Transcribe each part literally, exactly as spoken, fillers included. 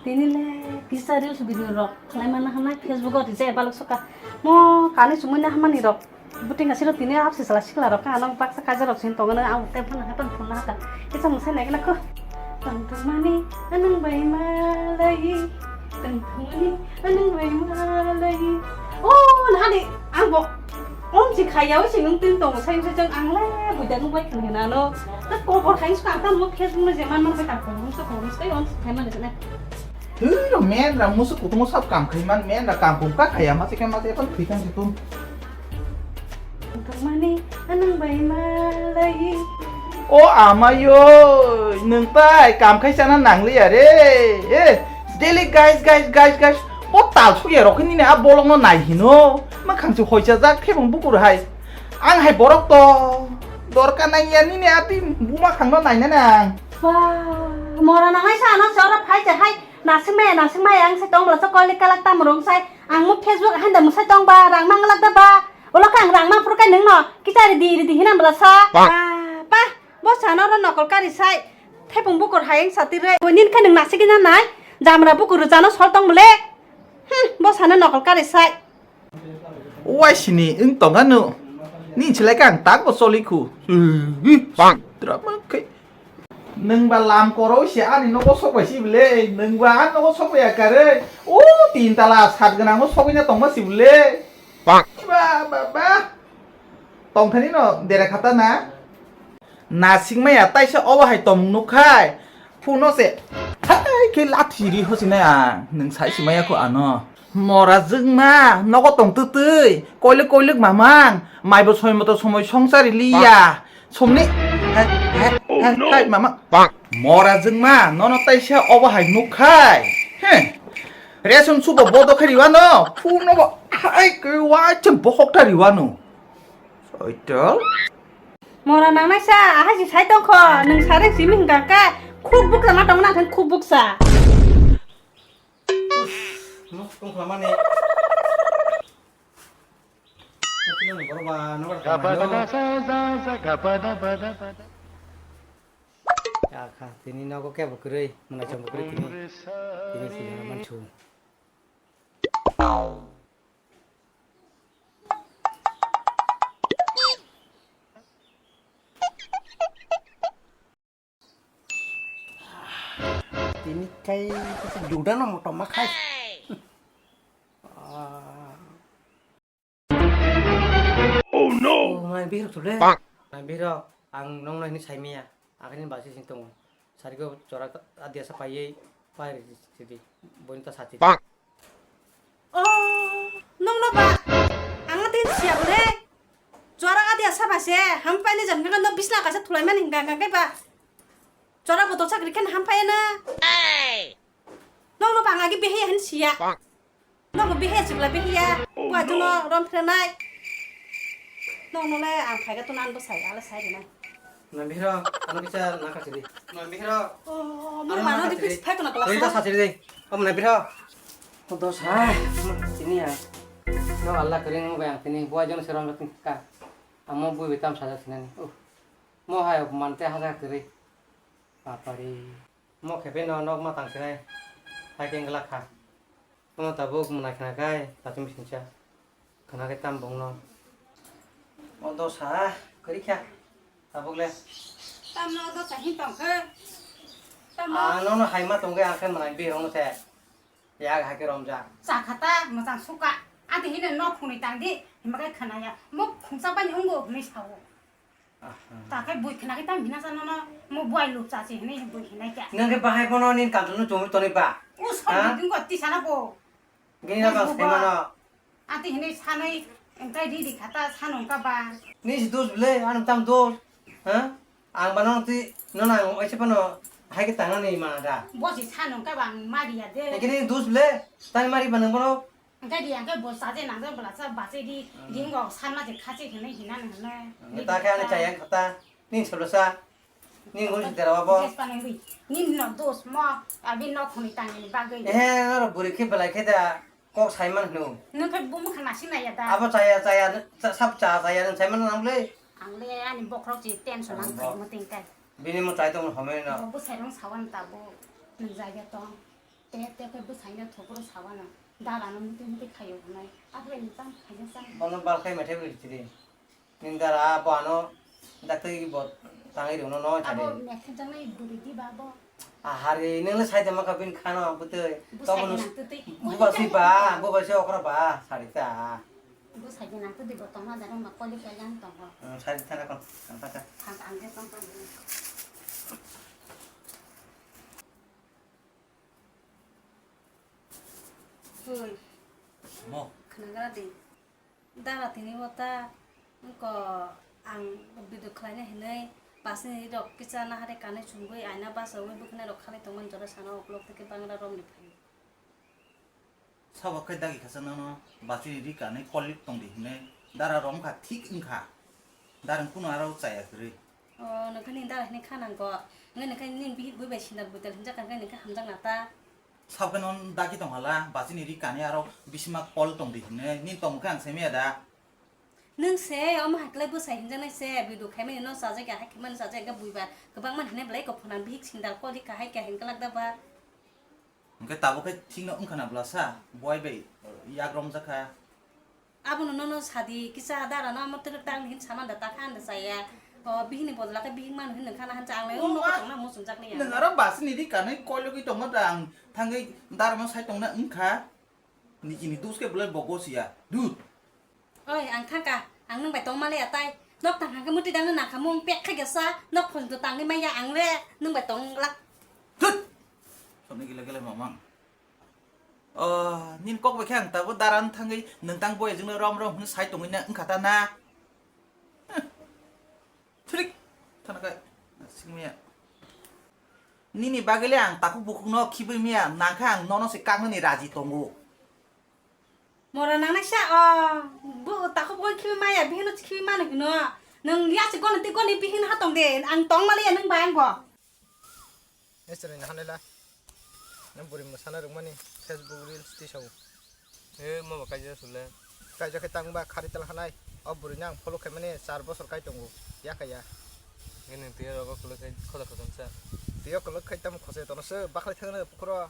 Tini le kisa reels video rok khlai mana hwnna Facebook o rijak balok soka. Mo kani sumui na hamani rok. Buting asiro tini apsi sala sikla rok ka ano baksa kaja rok sin tongo na ang tem phana hatan phun na hata. Kisa mo sai nai ko. Tang tang mani anung bai malai. Tang tang mani anung bai malai. Oh, na hadi ang bo. Om si khaya o si nung tin tong sai sai jang ang le buja nung bai khun hena no. Ta ko bor khai ska ta mo Facebook no je man man bai ta ko nung sa ko nung sai on khai man de na. Twi ro men ra musu kutung sab kam khai man men ra kam kum ka khaya ma se ka ma se pan thwi thang si tum. Tang mani anung bai malai. O amayo, nwng tai kam khai chana nangliya re. Eh, daily guys, guys, guys, guys. O tal sukya rok nini a bolong no nai hino. Ma khang si hoicha jak thebong bukur hai. Ang hai borok to dorkar nang ya nini a twi buma khang no nai na nang. Ba, mora na hai sa no chora phai te hai. Nasing maya, nasing maya ang se tong bla sa koi le kalak tam rong sai. Ang mo Facebook hai da mo sai tong ba rang mang lak da ba. Olo kang rang mang phuru kai nwng no. Kicha ridi ridi hinam bla sa. Ba, ba. Bo sana oro nokol kari sai. Thepung bukur hayeng sati re. Boinin khe nwng nasik ina nai. Jamra bukur rwjano sol tong mole. Hmm, bo sana nokol kari sai. Wai sini wng tong ano. Ni silai kang tak bo choli khu. Bang. Drama khe. Nwng ba lam koro se ani nogo sok bai si bile. Nwng ba ani nogo sok bai akare. O tin tala sat gwnang o sogwi na tong ma si bile. Bang. Ba ba ba. Tong thani no dere khata na. Nasing maya taisa obo hai tong nuk khai. Phuno se. Hai khe lathi ri hosi nai ang. Nwng sai si maya kho ano. Mora jwngma nogo tong twtwi. Koilwk koilwk mamang. Maibo soi moto somoi songsari liya. Somni. Hai hai hai hai mamang. Mora jwngma nono taisa obo hai nuk khai. He. Reson subo bodo khe riwano. Phuno bo. Hai khe wa chem bohok ta riwano. Soitol. Mora nangnai sa, ahai si sai tongkho, nwng sareng simi hwnkha khe, khuk buksa ma tongna khe khuk buksa. Nuk tong khamani. Tini nogo kebo kwrwi, mwnai chwng bo kwrwi tini. Tini si manchu. Tini kai kisa juda no motom ma khai. Oh no! Oh, mai bihir thule. Mai bihir ang nong no hini sai miya. Agini basi sing tongo. Sarigo chora adia sa paiye pai ri sidi. Boin ta sati. Oh, nong no ba. Ang tin siya bole. Chora adia sa ba se. Ham pai ni jam ka no bisna ka sa thulai mani hingga hingga ba. Chora botol sakri khen ham pai na. Nong no ba ang agi behe hen siya. Nogo behe chikla behiya, oh, buai no, no rom phrenai. Nong no le ang phaiga to nan bo sai, ala sai dinai. Nang bihiro, ano kisa nang kasi di. Nang bihiro. Oh, ano mo mano nang di kasi di. Pis phai ko na kala. Rita sa. Sa chiri di. Om nang bihiro. Ko dos hai, sini ya. No Allah kering mo bayang sini, buai jono serom ratin ka. Amo bui betam saja sinani. Oh. Mo hai mante haja kiri. Papari. Mo khepe no nok ma tang sinai. Hai keng glak kha. Omo tabuk mwnai khna kai tachung bisingcha. Khna kai tam bongno. O dosa kwrwi kha. Tabuk le. Tamno dosa hin tong khe. Tamno. Ah, nono hai ma tong khe ang khe mwnai birong no se. Yak hai khe romja. Cha kha ta, mwchang suka. Adi hine nok khunui tang di, hima khe khna ya. Mo khungsa bani ungo hwnwi sao. Aha. Ta khe bui khna khe tam hina sa nono, mo buai lup cha se hwnwi bui hwnai khe. Nang khe bahai bono nin kanthal no chumui tonwi ba? U song. Ha? Bidung ko tisa na bo. Gini na bang Facebook sai mano. Ati hwnwi sanwi, engkai di di khata sanong ka ba. Ni si dos bile, ano tam dos. Ha? Ang bano ti, nono ang oise pano hai khe tangnani mana da. Bo si sanong ka ba ang mari ya de. Engkhe ni dos bile, tani mari ba nang bono. Engkai di, engkai bo saje nang je bwla cha bache di, hmm, ringo sanma je khachi hwnwi hina nang hwnwi. Ang ta khe ani chaya khata, ni solosa, ni ngun si dera bo. Yes, panai wi. Ni no dos mo, abi no khuni tangni bagwi. Eh, oro buri khe belai khe da, kok sai man hnu. Nung khe bo mukha nasi nai ya da. Abo chaya, chaya, cha-, sab cha, chaya, nung sai man nang le. Ang le ani bokhorok chi tension ang bo. Khai mo ting kai. Bini mo chai tong homoi no. Bo bo sai rong sawan ta bo, nung jai ya tong. Te, te khe bwsaino thogro sawana. Dara no muti muti khaio hwnai. Abo ni tang khaina chang. Bono bal khai methai bwrwi tiri. Ning dara bo ano dakti bo tangwi rwno no chari. Abo methai jangnai bwrwi di ba bo. Ahari nang le sai de maka bin khano bwtwi. Bwsai Tamo no nang twtwi. Buba si ba, buba si okra ba, sari ta. Bwsai nang twtwi bo tongma dara ma koli khe yang tongo. Hmm, sari ta kon. Ang ta ta. Thang ang khe tong tong. Hoi. Mo. Khnagra di. Dara tini wata ko ang video khlaina hinwi basini rok kisa nahare kanwi chumgwi aina basawi bwkhnai rok khalai tongmani jora sana uklok tei bangra romni phai. Sabo khe dagi khasa nono basini ri kanwi kolik tongdi hinwi dara romkha thik wngkha. Darang kunu aro chaya kwrwi. O, nokha ni dara hinwi kha nangkho. Ngai nokha ni bihik bui bai sindal buidal hinjak kha, ngai nokha hamjak na ta. Sabo khe non dagi tong hala, basini ri kani aro bisima kol tong di hinwi, nini tong khe ang sai maya da. Nwng se, omo hai kwlai bwsai hinjaknai se, video khaimani no chajak ya, hai khaimani chajak ya, buiba kwbangma hinwi belai kok phunang bihik sindal kol ri kha hai khe hin kwlak da ba. Hwnkhe tabuk khe thikno wngkha na bwlasa, buai bai yak romjak kha. Abono nono sadi kisa dara no amo twrwk tak ni hin saman da ta kha anda chaya. O bihini bodol khe bihik manu hin nang khana hancha ang lai O no ma, tongna muchung jak ni. Nang aro bus ni ri kanwi koilogwi tongma da ang thangwi dara no sai tongna wngkha. Niji ni dus khe belai bo gosiya. Dut. Oi ang thangka, ang nwng bai tongma le atai. Nok tang hangke muti dang nang khamung pek khe gesa. Nok phon do tangwi maya ang le nwng bai tong lak. Dut. Soni gila gila mamang. Oh, nini kok bai khe ang tabuk daran thangwi nwng tang boy jwngno rom rom hwnwi sai tongwi na wngkha ta na? Thurik thana kai singmaya. Nini bagwi le ang takhuk bukhukno khibwi maya, nangkhe ang nono se kaknani raji tongo. Mora nangnai sa o, bu takhuk bukhuk khibwi maya, bihino khibwi mano hino. Nwng ya se goni tei goni bihino ha tong de, ang tong maliya nwng bai ang bo. Esreng hanela. Nang buri mwsana rwngmani Facebook reels tisao. He, mo ba kaijak sule. Kaijak khe tang ba khari tal hanai. O buri nang follow khaimani char bosor kai tongo. Ya kaya. Nini tiyo rogo kuluk khai khoda khoda sa. Tiyo kuluk khai tamo khose tono se baklai thangna pukhro.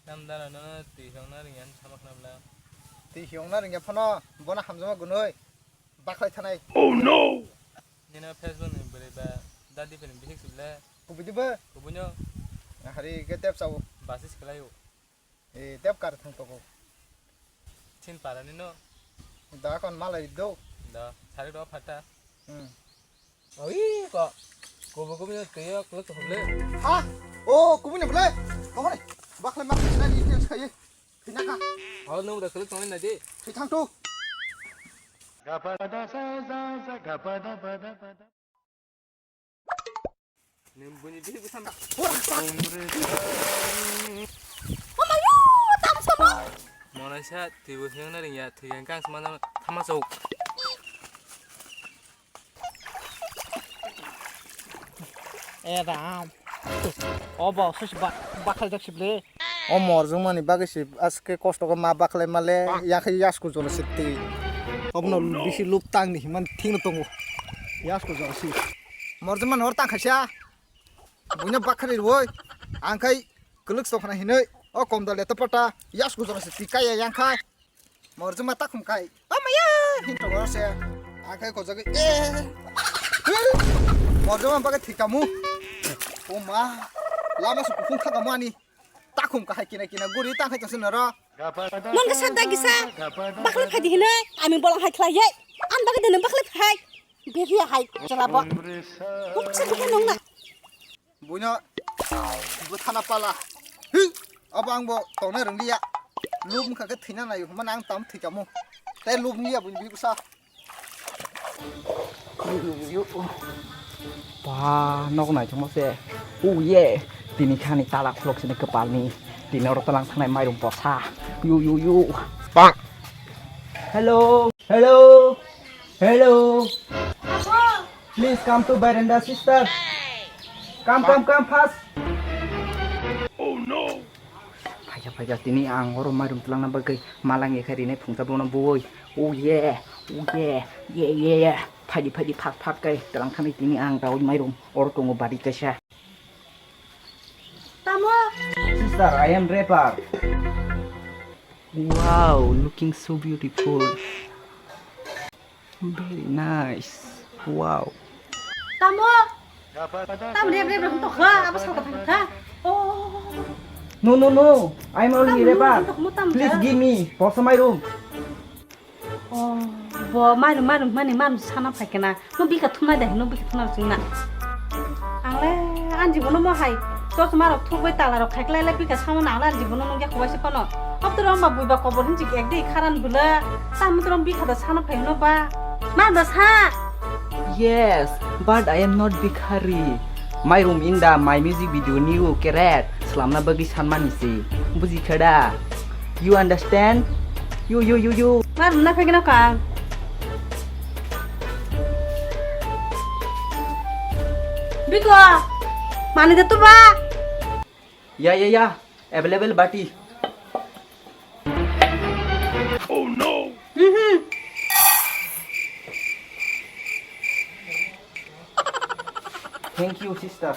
Tam dara no twi hiyong na ringyan sama khna bla. Twi hiyong na ringya phano bona hamjama gunoi. Baklai thanai. Oh no! Nino Facebook ni bwrwi ba dadi phini bihik sibla. Kubui dibo? Kubui no. Hari ke tep sao. Basis kelayo. E tep kar thang toko. Chin para nino. Da kon malai do. Da, sari do phata. Hmm. Oi ko. Kubui kubui no tuyo kulo to hule. Ha? O kubui no bole. Kamare. Baklai mak na ni tep sai. Thinaka. Halo nung da kulo to na di. Thithang tu. Nini bini bihik bwsano. Omayo, tam samo. Monaisa twibo thwngna ringya, thwngya kang sma thama chok. E ram. Obo susi ba bakal jak sible. O morjwngmani bagwi se aske kosto khe ma baklai male, yakhe yasku jolo se twi. Obono bisi lub tang ni himani thikno tongo. Yasku jolo se. Morjwngmani hor tang khaisa. Buino bakhri rwoi. Ang khai kwlwk sokna hinoi. O komdal eto pata. Yasku jolo se twi kaya yang khai. Morjwngma takhum kai. Amaya, hinto gorose. Akai kojagwi. Eh. Morjwngma bagwi thikamu. O ma. Lama su kuphung thakamu ani. Takhum kahai kina kina guri tangkhai tongsi noro. Mon khe sadda gisa. Bakhla phai di hinoi. Ami bolang hai khlai ye. An bagwi dene bakhla phai. Beria hai. Chala bo. Muksa khe nong na. Buino bwthana pala. Hi! Abo ang bo tongna rwngya. Lub wngkha khe thwina naio hwnmani ang tamo thwikamo. Tei lub wngya buini bwsa. Ba nok naithokma se. Oh yeah. Tini khani tala khulok sini kwpalni. Tini oro talang thangnai mairum posa. Yu yu yu. Bang. Hello. Hello. Hello. Please come to veranda, sister. Come, come, come, fast. Oh no. Phaikha, phaikha, tini ang oro mairum twlangna bagwi malang ekha rinai phungsa bono bui. Oh yeah, oh yeah, yeah, yeah, yeah. Phaidi, phaidi, fast, fast kai twlang thani tini ang dawi mairum oro tongo bari kaisa. Ta Sister, I am rapper. Wow, looking so beautiful. Very nice. Wow. Tamo? Tamo rep rep rep tokha, abo salka thangkha. Oh. No, no, no. I'm only rapper. Please give me. Poso my room. Oh, bo mairum mairum mani mairum sana phaikena. No bika thumna de, no bika thumna chingna. Angle anji bono mo hai. Tos marok thukbai tala rok khaiklai le bika samo na angle anji bono nungya kubai se pano. Abdurrahman buiba kobor hinji ek dei kharan bula. Tam turam bika da sana phai no ba. Ma da sa. Yes, but I am not bhikhari. My room in the my music video new keret slamna bagwi sanmani se. Buji khada? You understand? You, you, you, you. Mar na phegna ka. Biko, mani de tu ba. Ya, ya, ya. Available bati. Oh no. Mhm. Thank you, sister.